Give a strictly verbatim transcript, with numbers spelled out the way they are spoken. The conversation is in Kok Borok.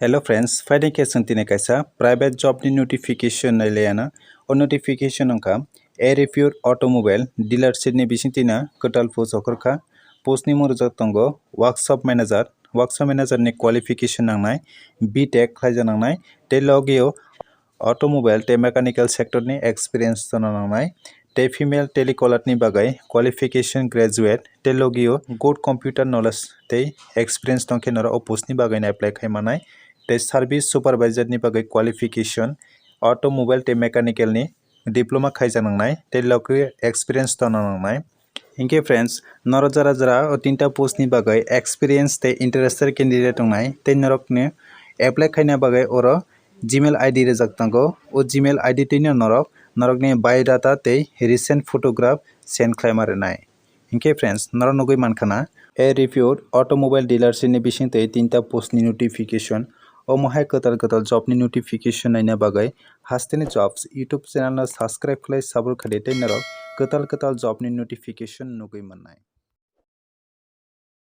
Hello friends, phaidi khe chwng tini kaisa private job ni notification nai laiya na. O notification wngkha A Reputed Automobile Dealership ni bising tini kwtal post okhorkha. Post ni mung rijak tongo Workshop Manager. Workshop Manager ni qualification nangnai B Tech khlaijak nangnai, tei logio automobile tei mechanical sector ni experience tongna nangnai, tei female telecaller ni bagwi qualification graduate tei logio good computer knowledge tei experience tongkhe norok o post ni bagwi apply khai manai, tei service supervisor ni bagwi qualification automobile tei mechanical ni diploma khaijak nangnai tei logio experience tongna nangnai. Hinkhe friends, norok jara jara o tinta post ni bagwi experience tei interested candidate tongnai tei norokni apply khaina bagwi oro Gmail I D rijak tongo. O Gmail I D twino norok norokni biodata tei recent photograph send khlaima rwnai. Hinkhe friends, norok nugwi mankha na A Reputed Automobile Dealership ni bising tei tinta post ni notification. Omo hai kwtal kwtal job ni notification naina bagwi Hasteni Jobs YouTube channel no subscribe khlai support khaidi tei norok kwtal kwtal job ni notification nugwi mannai.